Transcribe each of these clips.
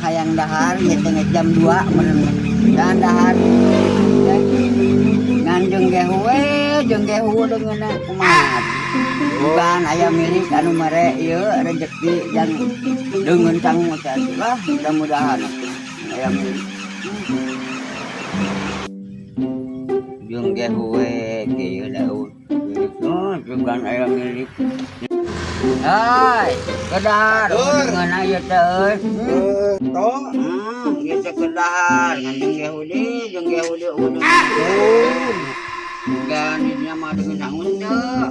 Hayang dahar ieu teh geus jam 2 meureun dan dahar ngan jeung gehu we, jeung gehu deungeunna kumaha. Bukan aya milik anu mere ieu rezeki jang deungeun sangu teh atuh lah, mudah-mudahan aya milik. Jeung gehu we kieu daun. Oh, bukan aya milik. Hai, kedahar deungeun ieu teh euy. Toh. Ieu teh kedahar ngan jeung gehu deui, jeung gehu deui udah. Bukan ini mah deungeun sangu teu.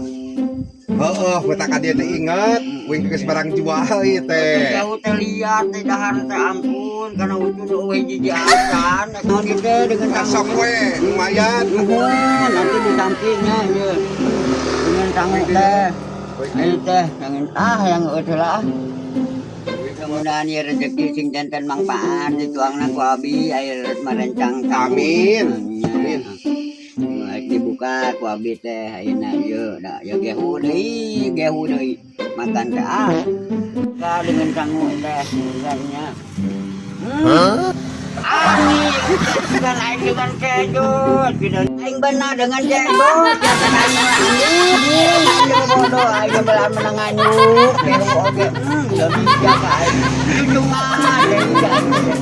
Heeh, betak ka dieu teh inget, wing geus barang jual ieu teh. Jauh teh liat teh dahar teh, ampun kana ucun eueuh hiji acan. Naon ieu teh dengan Sok we, lumayan. Nuhun, nanti di sampingnya ieu. Dengan sangu teh. Ayo teh, yang ah yang eueuh lah. Mudah-mudahan ieu rezeki sing janten mangfaat dituangna ku abi aya marencang sangu. Amin. Amin. Amin. Dibuka ku abi teh ayeuna ieu da ya gehu deui, gehu deui. Makan teh ah. Ka dengan sangu teh nya. Hmm. Amin. Bukan aing dengan kejo, tidak aing benar dengan kejo. Jangan aing menang. Aing bodoh, aing belah menang anyuk. Gehu oge. Lebih jaga aing. Junjungan,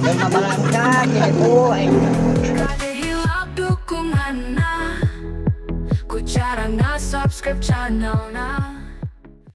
dan mabalangka gehu aing. Kade hilap dukunganna ku cara nga subscribe channel na.